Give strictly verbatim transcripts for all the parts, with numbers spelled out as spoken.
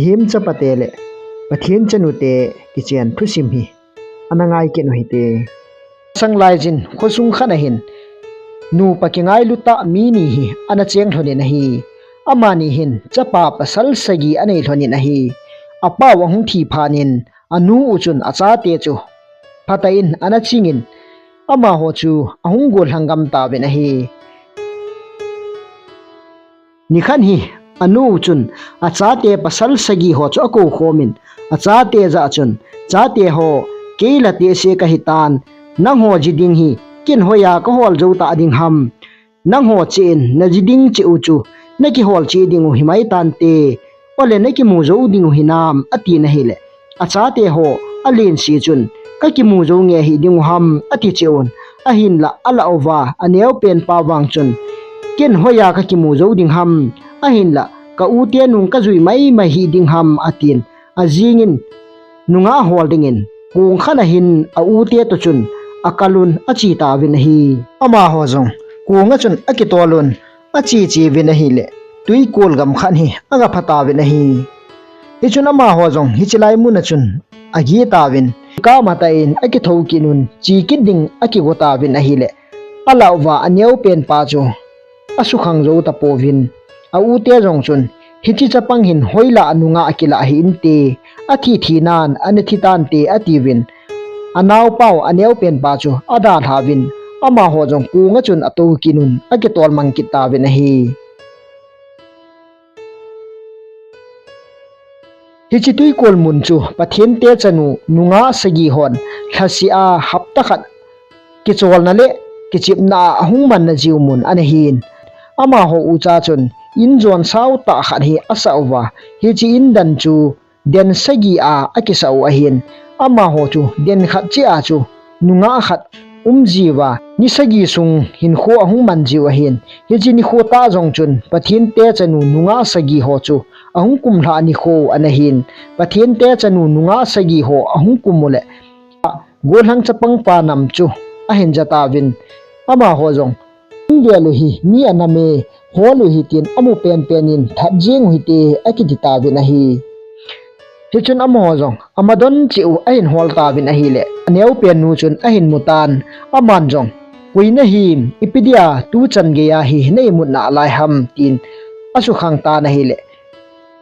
Pathen chapate le Pathen chanute kichen thusim hi ana ngai kit u hite. Sang laijin khosung khat ahin nupa kingailu tah mi ni hi ana cheng lhonin ahi. Amani hin chapa pasal sagi anei lhonin ahi. Apau ahung thi phat in anu u chun achate chu phatah in ana chingin amaho chu ahung gollhang gam tauvin ahi. Nikhat hi anu u chun achate pasal sagi ho chu akou khomin achate jah chun, "Chate ho, kei la tehse kahi tan, nangho ji ding hi ken hoiya kahol jou ta ding ham? Nangho cheh in naji ding cheh u chu nakihol cheh ding u himai tante, ole nakimu jou ding u hinam?" atin ahile, achate ho alen se chun, "Kakimu jou nge hiding u ham?" ati cheh un. Ahinlah alah uva aneopen pa vang chun, "Ken hoiya kakimu jou ding ham? Ahinlah ka u te nung kajui maimai hiding ham?" atin. Ajingin nungah hol dingin kong khat ahin a u te toh chun akal un ache tauvin ahi. Amaho jong kong a chun akitol un ache che uvin ahile, twikol gam khat hi aga pha tauvin ahi. Hichun amaho jong hiche lai mun a chun agi tauvin, kah matah in akitho kit un, che kit ding akigo tauvin ahile, alah uva aneopen pa chu asukhang jou tapouvin, a u te jong chun, "Hiche chapang hin hoilah nungah akilah hinte, athi thinan ana thi tante," atiuvin, anaopau aneopen pa chu adalhauvin, amaho jong kong a chun atou kit un akitol mang kit tauvin ahi. Hiche twikol mun chu Pathen te chanu nungah sagi hon lhaseh a hapta khat kicholna le kichepna a ahung manna jiu mun ana hin. Amaho ucha chun in jon sao tah khat hi asah uva, hiche in dan chu den sagi a akisah u ahin. Amaho chu den khat cheh a chu nungah khat um jiuva, ni sagi sung hinkho ahung man jiu ahin. Hiche nikho tah jong chun Pathen te chanu nungah sagi ho chu ahung kumlhah nikho ana hin. Pathen te chanu nungah sagi ho ahung kum u le, gollhang chapang pa nam chu ahin ja tauvin, amaho jong, "Vel u hi, mi anam e, hol u hi," tin amu penpen in, "That jeng u hite," akiti tauvin ahi. Hichun amaho jong amadon cheh u ahin hol tauvin ahile, aneopen nu chun ahin mu tan, aman jong, "Koi nahim, ipi dia tuchan geiya hi na imut nalai ham?" tin asukhang tan ahile,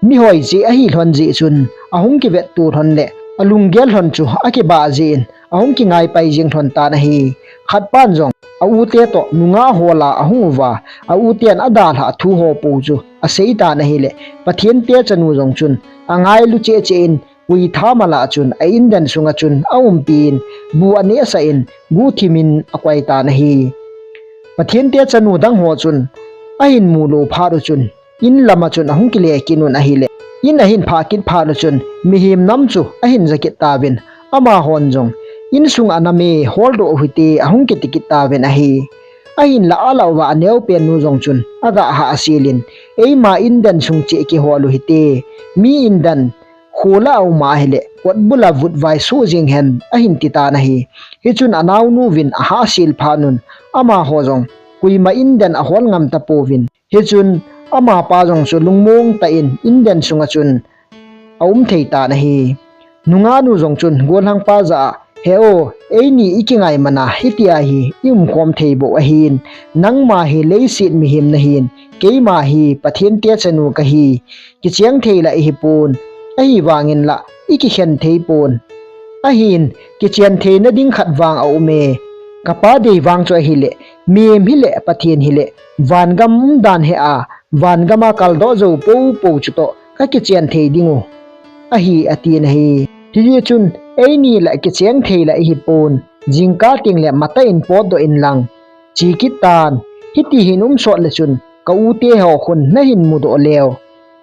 mihoi cheh ahi lhon jeh chun ahung kivetto lhon le alunggel lhon chu akibah jeh in ahung kingai pai jeng lhon tan ahi. Khat pan jong a u te toh nungah hol a ahung uva, a u ten adalhah thu ho pou chu asei tan ahile, Pathen te chanu jong chun angailu cheh cheh in, koi tha mala chun a indan sunga chun aumpin, bu anehsah in, guhthim in akoi tan ahi. Pathen te chanu dang ho chun ahin mu lou phat u chun, in lama chun ahung kile kit un ahile, in ahin phah kit phat u chun, mihem nam chu ahin ja kit tauvin, amahon jong, "Insung anam e, holdoh u hite," ahung kiti kit tauvin ahi. Ahinlah alah uva aneopen nu jong chun aga hahsel in, "Eima indan sung cheh kihol u hite, mi indan khola aum ahile, kot bula vutvai soh jeng hen," ahin ti tan ahi. Hichun anaonu vin ahahsel phat un, amaho jong koima indan ahol ngam tapouvin. Hichun amapa jong chu lungmong tah in indan sunga chun aum thei tan ahi. Nungah nu jong chun gollhang pa jah a, "He o, eini ikingai mana hitia hi iumkhom thei bou ahin, nangma hi leiset mihem nahin, keima hi Pathen te chanu kahi, kicheng thei lah ihipon, ahivangin lah ikikhen thei pon. Ahin, kichen theina ding khat vang aum e, kapa dei vang chu ahile, mihem hile Pathen hile, vangam umdan he a, vangam a kaldoh jou poupou chutoh kakichen thei ding u ahi," atin ahi. Hijeh chun, "Eini lah kicheng thei lah ihipon, jingkah tengle matah in potdoh inlang, che kit tan, hiti hin um sot le chun, ka u te ho khun nahin mudoh leu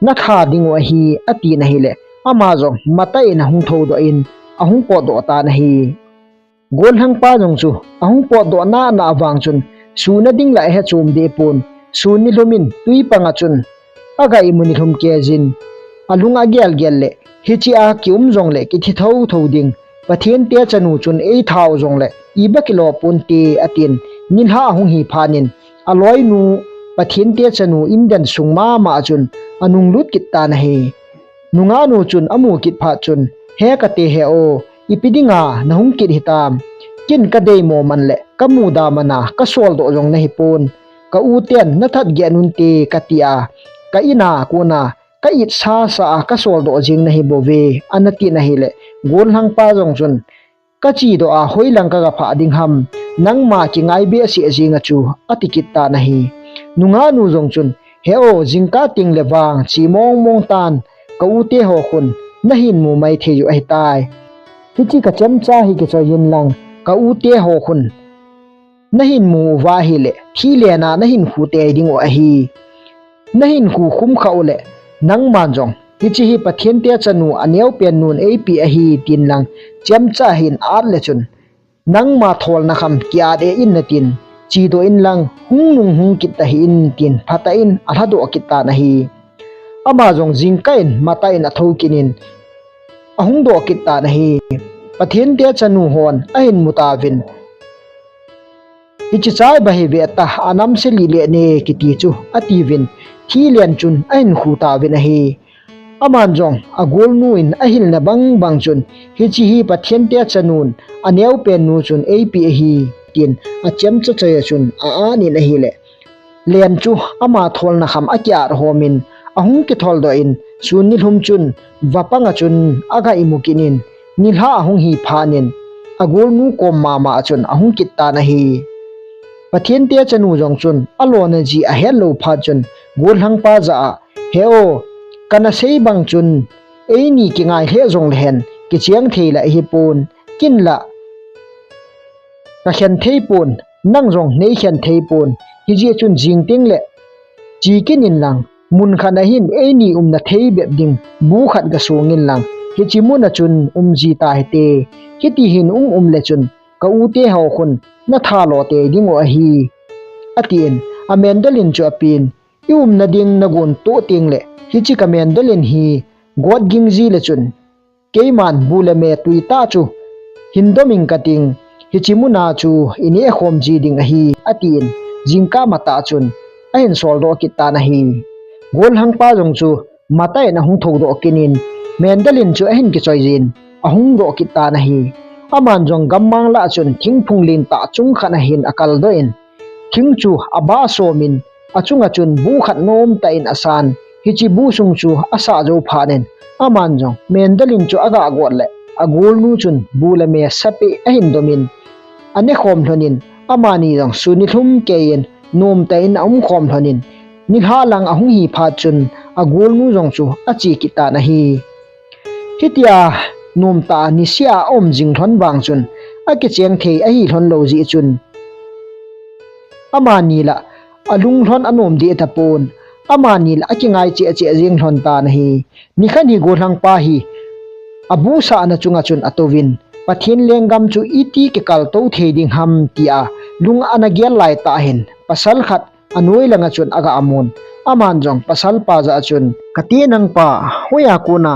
natha ding u ahi," atin ahile, ama jong matah in ahung thoudoh in, ahung potdoh tan ahi. Gollhang pa jong chu ahung potdoh nana vang chun, suna ding lah ahe chom deh pon, sun nilhum in twi panga chun aga imu nilhum kei jin, alung agelgel le, "Hichea kium jongle kithi thotho ding, Pathen te chanu chun eitha u jongle iba kilo ponte," atin, nilhah ahung hi phat in, aloinu Pathen te chanu indan sung mama a chun anung lut kit tan ahi. Nungah nu chun amu kit phat chun, "He kate he o, ipi dinga nahung kit hitam? Ken kadeimo man le kamuda mana kasoldoh jong nahipon. Ka u ten nathat geh un te katia, ka in a kona ka it sasa a kasoldoh jing nahi bouve," ana tin ahile, gollhangpa jong chun, "Kachedoh a hoilang kaga phah ding ham, nangma kingai behseh jeng a chu," ati kit tan ahi. Nungah nu jong chun, "He o, jingkah teng le vang che mong mong tan, ka u te ho khun nahin mu mai thei u ahitai. Hiche ka chemcha hi kichoi in lang, ka u te ho khun nahin mu uva ahile, thi len a nahin khu tei ding u ahi. Nahin khu khum kha u le, nangman jong hiche hi Pathen te chanu aneopen nun eipeh ahi tin lang, chemcha hin at le chun, nangma tholna kham kiat e in natin, chedoh in lang, hung nung hung kit tahih in tin, phatah in alhadoh kit tan ahi." Ama jong jingkah in matah in athou kit in, ahung doh kit tan ahi. Pathen te chanu hon ahin mu tauvin, "Hiche chaiba hi veta, anam se lih le ne kiti chu," atiuvin, thi len chun ahin khu tauvin ahi. Aman jong agolnu in ahilna bang bang chun, "Hiche hi Pathen te chanun aneopen nu chun eipeh ahi," tin achemcha choi a chun a-at in ahile, len chu ama tholna kham akiat hom in, ahung kithol doh in, sun nilhum chun vapang a chun aga imu kit in, nilhah ahung hi phat in, agolnu kom mama a chun ahung kit tan ahi. Pathen te chanu jong chun alona ji ahet lou phat chun, gollhangpa jah a, "He o, kana sei bang chun, eini kingai lheh jong lehen, kicheng thei la ihi pon, ken la kakhen thei pon, nang jong neikhen thei pon. Hijeh chun jing teng le che kit in lang, mun khat a hin eini umna thei bep ding bu khat gasong in lang, hiche mun a chun um ji tahite. Hiti hin um um le chun, ka u te ho khun nathat lo tei ding u ahi," atin, amendal in chu apen, "I umna ding nagon toh teng le, hiche ka mandolin hi got ging ji le chun, keiman bu le me tui tah chu hin dom ing kating, hiche mun a chu i neh khom ji ding ahi," atin, jingkah matah chun ahin soldoh kit tan ahi. Gollhangpa jong chu matah in ahung thoudoh kit in, mandolin chu ahin kichoi jin, ahung doh kit tan ahi. Aman jong gammang lah a chun thingphung lentah chung khat a hin akal doh in, thing chu abah som in, achunga chun bu khat nomtah in asan. Hiche bu sung chu asah jou phat in, aman jong mandolin chu aga got le, agolnu chun bu le me sapeh ahin dom in, ane khom lhon in, amani jong sun nilhum kei in nomtah in aum khom lhon in, nilhah lang ahung hi phat chun, agolnu jong chu ache kit tan ahi. Hitia nomtah a niseh a aum jing lhon vang chun, akicheng thei ahi lhon lou jeh chun, amani la alung lhon anom deh tapon, amani la akingai cheh cheh jeng lhon tan ahi. Nikhat hi gollhangpa hi abuhsahna chunga chun atouvin, Pathen lenggam chu iti kikal tou thei ding ham tia lung ana gel lai tah hin, pasal khat anoi langa chun aga amun. Aman jong pasalpa jah a chun, "Kate nangpa, hoiya kona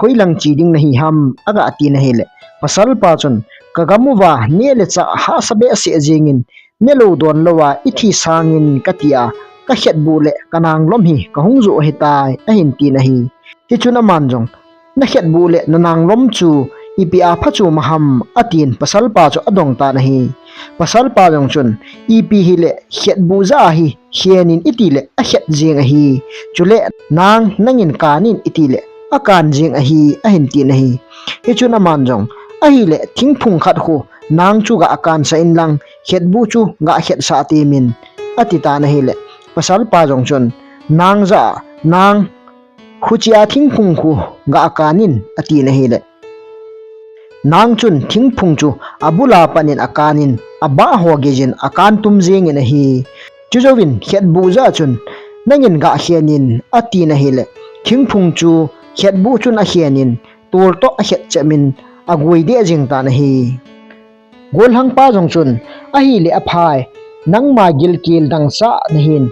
hoilang che ding nahi ham?" aga tin ahile, pasalpa chun, "Ka gam uva neh le chah hahsa behseh jeng in, nelou donlou a ithi sang in kati a, kakhetbuh le kananglom hi kahung joh ahitai," ahin tin ahi. Hichun aman jong, "Nakhetbuh le nananglom chu ipi a phachom ham?" atin pasalpa chu adong tan ahi. Pasalpa jong chun, "Ipi hile khetbuh jah a hi khen in itile akhet jeng ahi. Chule nang, nangin kan in itile akan jeng ahi," ahin tin ahi. Hichun aman jong, "Ahile thingphung khat khu nang chu ga kansah in lang, khetbuh chu ga khetsah temin," ati tan ahile, pasalpa jong chun, "Nang jah a, nang, huchia thingphung khu ga kan in," atin ahile, nang chun thingphung chu abul a pat in akan in, abah ho gei jin akan tum jeng in ahi. Chujouvin khetbuh jah a chun, "Nangin ga khen in," atin ahile, thingphung chu khetbuh chun akhen in, tol toh akhet chep in, agoi deh jeng tan ahi. Gollhangpa jong chun, "Ahile aphai, nangma gilkel dangchah nahin,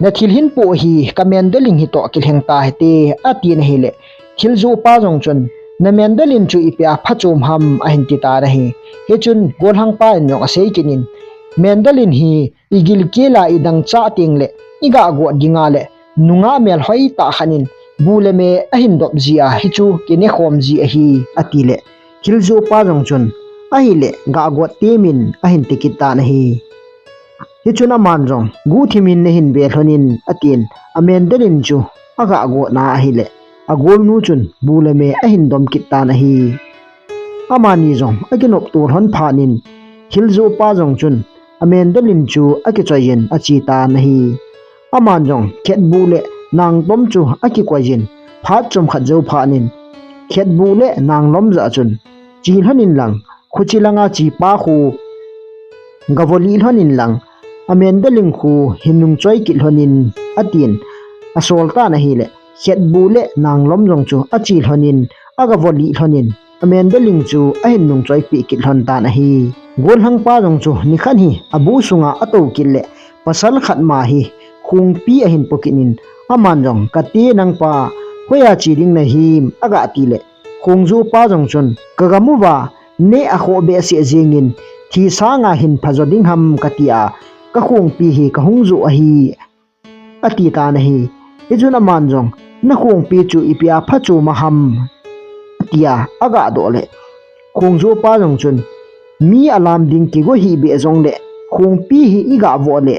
nathil hin po hi ka mandolin hi toh kilheng tahite," atin ahile, thiljohpa jong chun, "Na mandolin chu ipi a phachom ham?" ahin ti tan ahi. Hichun gollhangpa in jong asei kit in, "Mandolin hi igilkel a idangchah teng le, iga got ging a le, nungah melhoi tah khat in bu le me ahin dop ji a, hichu kinekhom ji ahi, ati le, thiljoh pa jong chun, ahile, gah got temin ahin ti kit tan ahi. Hichun aman jong, guhthimin nahin ve lhonin, atin, a Mandalin chu agah got na ahile, agolnu chun bu le me ahin dom kit tan ahi. Amani jong akinopto lhon phat in, thiljoh pa jong chun a Mandalin chu akichoi in ache tan ahi. Aman jong khetbuh le nangtom chu akikoi in, phat chomkhat jou phat in, khetbuh le nanglom jah chun, che lhon in lang, khuche langa chepa khu gavoh lih lhon in lang, a Mandalin khu hin nungchoi kit lhonin, atin, asol tan ahile, khetbuh le nanglom jong chu ache lhonin, agavoh lih lhonin, a Mandalin chu ahin nungchoi peh kit lhon tan ahi. Gollhang pa jong chu nikhat hi abu sunga atou kit le, pasal khat ma hi khongpi ahin po kit in, aman jong, "Kati nangpa, hoiya che ding nahim?" agah ti le, khongjoh pa jong chun, "Kagam uva neh akhoh behseh jengin, thi sanga hin phajo ding ham kati a, kakhongpi hi kahung joh ahi," ati tan ahi. Hichun aman jong, "Nakhongpi chu ipi a phacho ma ham?" ati a, agah doh le, khongjoh pa jong chun, "Mi alam ding kigo hih beh jongle, khongpi hi igah voh le,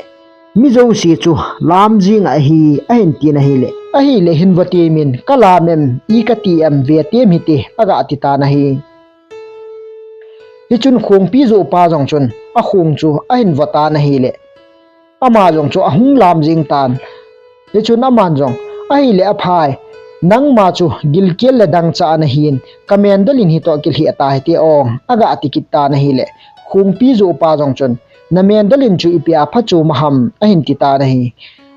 mi jouse chu lam jing ahi," ahin tin ahile, "Ahile hin voh temin, kalam em, i kati em, ve tem hite," agah ti tan ahi. Hichun khongpi joh pa jong chun akhong chu ahin voh tan ahile, ama jong chu ahung lam jing tan. Hichun aman jong, "Ahile aphai, nangma chu gilkel le dangchah nahin, ka Mandalin hi toh kilheh ta hite o," agah ti kit tan ahile, khongpi joh pa jong chun, "Na Mandalin chu ipi a phacho ma ham?" ahin ti tan ahi.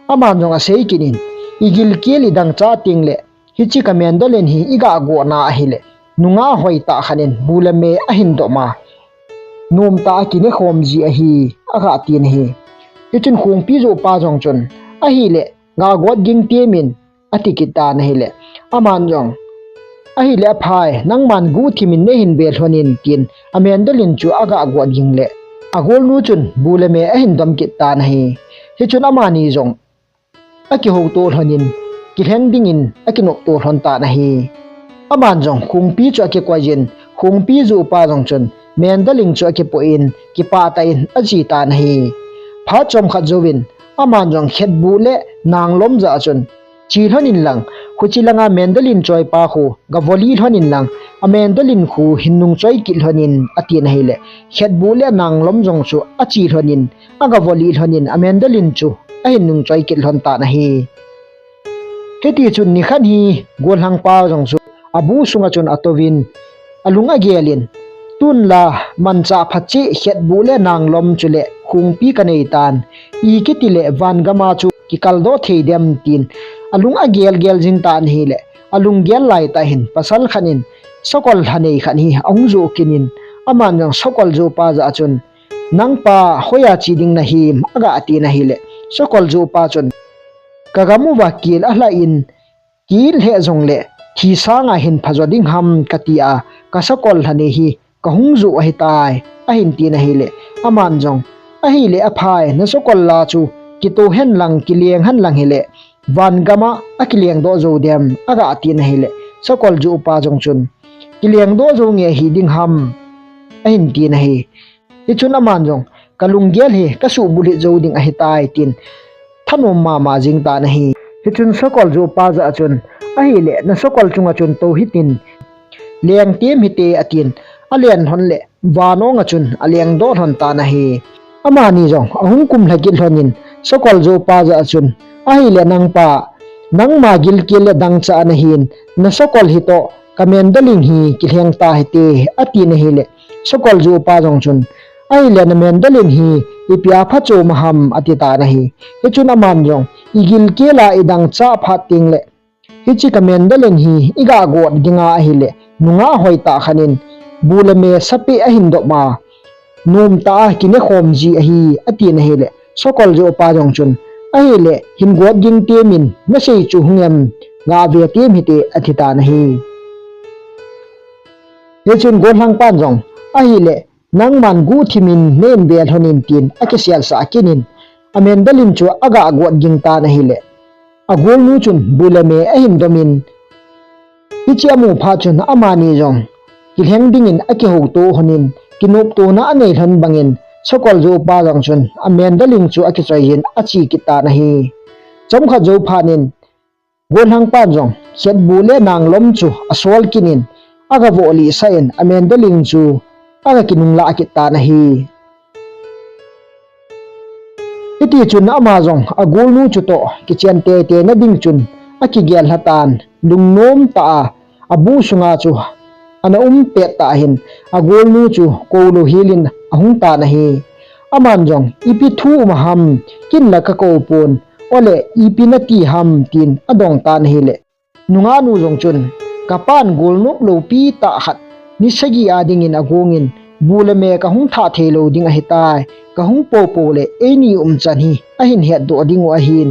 Aman jong asei kit in, "I gilkel i dangchah teng le, hiche ka Mandalin hi igah got na ahile, nungah hoitah khat in bu le me ahin dom a, nomtah a kinekhom ji ahi," agah tin ahi. Hichun khongpi joh pa jong chun, "Ahile, gah got ging temin," ati kit tan ahile, aman jong, "Ahile aphai, nangman guhthimin nahin ve lhonin," tin, a Mandalin chu agah got ging le, agolnu chun bu le me ahin dom kit tan ahi. Hichun amani jong akihouto lhonin, kilheng dingin akinopto lhon tan ahi. Aman jong khongpi chu akikoi in, khongpi joh pa jong chun Mandalin chu akipoh in, kipah tah in ache tan ahi. Phat chomkhat jouvin, aman jong khetbuh le nanglom jah chun, che lhon in lang, khuche langa Mandalin choipa khu gavoh lih lhon in lang, a Mandalin khu hin nungchoi kit lhonin, atin ahile, khetbuh le nanglom jong chu ache lhonin, agavoh lih lhonin, a Mandalin chu ahin nungchoi kit lhon tan ahi. Hiti chun nikhat hi gollhang pa jong chu abu sunga chun atouvin, alung agel in, "Tun la manchah phat cheh khetbuh le nanglom chule khongpi kanei tan, i kiti le van gama chu kikal doh thei dem?" tin alung agel gel jing tan ahile, alung gel lai tah hin pasal khat in sakol lhanei khat hi ahung joh kit in, aman jong sakol joh pa jah chun, "Nangpa, hoiya che ding nahim?" agah tin ahile, sakol joh pa chun, "Kagam uva kel alha in, kel lheh jongle, thi sanga hin phajo ding ham kati a, kasakol lhanei hi kahung joh ahitai," ahin tin ahile, aman jong, "Ahile aphai, nasakol la chu kitoh hen lang, kileng hen lang hile, van gama akileng doh jou dem?" agah tin ahile, sakol joh pa jong chun, "Kileng doh jou nge hiding ham?" ahin tin ahi. Hichun aman jong, "Kalunggel hi kasuh bulhit jou ding ahitai," tin thanom mama jing tan ahi. Hichun sakol joh pa jah chun, "Ahile nasakol chunga chun tou hitin, leng tem hite," atin, alen lhon le, van ong a chun aleng doh lhon tan ahi. Amani jong ahung kumlha kit lhonin, sakol joh pa jah chun, "Ahile nangpa, nangma gilkel le dangchah nahin, nasakol hi toh ka Mandalin hi kilheng ta hite," atin ahile, sakol joh pa jong chun, "Ahile na Mandalin hi ipi a phacho ma ham?" ati tan ahi. Hichun aman jong, "I gilkel a i dangchah phat teng le, hiche ka Mandalin hi igah got dinga ahile, nungah hoitah khat in bu le me sapeh ahin dom a, nomtah a kinekhom ji ahi," atin ahile, sakol joh pa jong chun, "Ahile hin got ging temin, nasei chu hung em, gah ve tem hite," ati tan ahi. Hichun gollhang pan jong, "Ahile, nangman guhthimin nahin ve lhonin," tin akiselsah kit in, a Mandalin chu agah got ging tan ahile, Agolnu chun bu le me ahin domin, hiche amu phat chun amani jong kilheng dingin akihouto lhonin, kinoptona anei lhon bangin, sakol jopa jong chun amendaling chu akichoiyin ache kit tan ahi. Chomkhat jou phatnin, gollhangpan jong khetbu le nanglom chu asol kinin, aga voh lihsah in amendaling chu aga kinunglah kit tan ahi. Hitichun ama jong agolnu chutoh kichen teitei na ding chun akigel lhatan, lungnom tah a abu sunga chu ana um pet tah hin, agolnu chu koulou helin ahung tan ahi. Aman jong, ipi thu um ham, ken la kakou pon, ole ipi nati ham, tin adong tan ahile, nungahnu jong chun, kapan golnop loupi tah khat ni sagi a dingin agongin, bu le me kahung thah theilou ding ahitai, kahung poupou le eini umchan hi ahin hetdoh dingu ahin,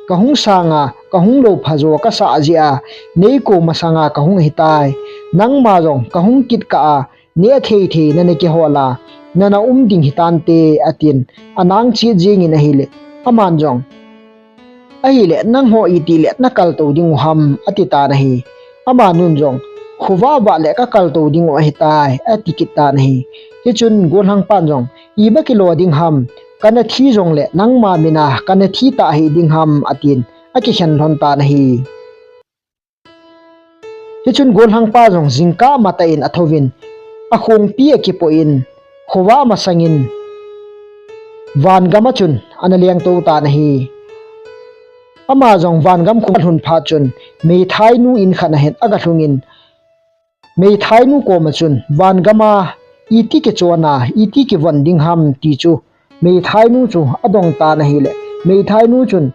kahung sanga kahung lou phajo kasah jeh a neikou masanga kahung ahitai. Nangma jong kahung kit kah a neh thei thei nana kihol a nana um ding hitante, atin, anang chet jengin ahile, aman jong, ahile, nangho itile nakaltou dingu ham, ati tan ahi. Amanun jong, khovah vah le kakaltou dingu ahitai, ati kit tan ahi. Hichun gollhangpan jong, iba kilo ding ham, kana thi jongle nangma mina kana thi tah hih ding ham, atin, akikhen lhon tan ahi. Hichun gollhangpa jong jingkah matah in athouvin, akhongpi akipoh in, khovah masangin vangam a chun ana lengtou tan ahi. Ama jong vangam khovah alhun phat chun meithainu in khat ahin aga lhungin, meithainu koma chun vangam a iti kichon a iti kivon ding ham ti chu meithainu chu adong tan ahile, meithainu chun,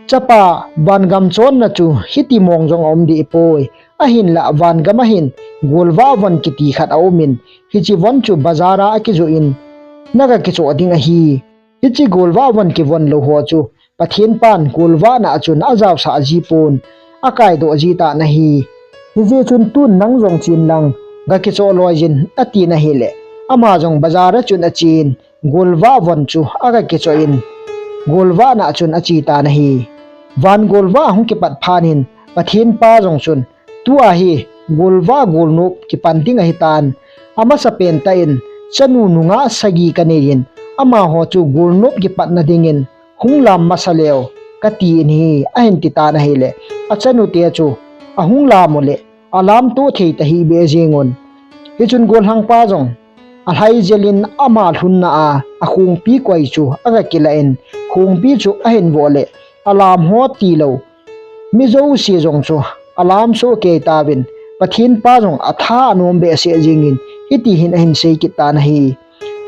chapa, vangam chonna chu hiti mong jong aum deh poi. Ahinlah vangam ahin golvah von kiti khat aumin, hiche von chu bazar a akijoh in, naga kichoh ding ahi. Hiche golvah von kivon lou ho chu Pathen pan golvahna a chun ajaosah ji pon, akaidoh ji tan ahi. Hijeh chun tun nang jong chen lang, ga kichoh loijin, atin ahile, ama jong bazar a chun achen, golvah von chu aga kichoh in, golvahna a chun ache tan ahi. Van golvah ahung kipat phat in, Pathen pa jong chun, tua hi golvah golnop kipan ding ahitan, amasapen tah in, chanu nungah sagi kanei in, amaho chu golnop kipatna dingin hung lam masa leu kati in ahi, ahin ti tan ahile, achanute chu ahung lam uleh, alamto thei tahih beh jengun. Hichun gollhangpa jong alhai jel in ama lhunna a, akhongpi koi chu aga kilah in, khongpi chu ahin voh leh, alam ho tilou, mi jouse jong chu alam soh kei tauvin, Pathen pa jong atha anom behseh jengin, hiti hin ahin sei kit tan ahi.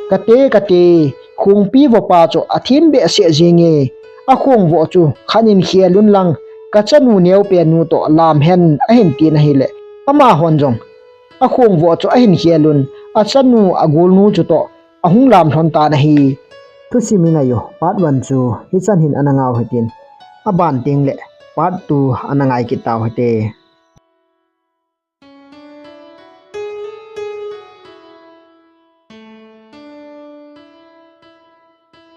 Kate, kate, khongpi vohpa chu athem behseh jenge, akhong voh chu khat in khel un lang, kachanu neopen nu toh lam hen, ahin tin ahile, amahon jong akhong voh chu ahin khel un, achanu agolnu chutoh ahung lam lhon tan ahi. Thusim i ngai u part one chu hichan hin ana ngah u hitin, aban tengleh part two ana ngai kit tau hite.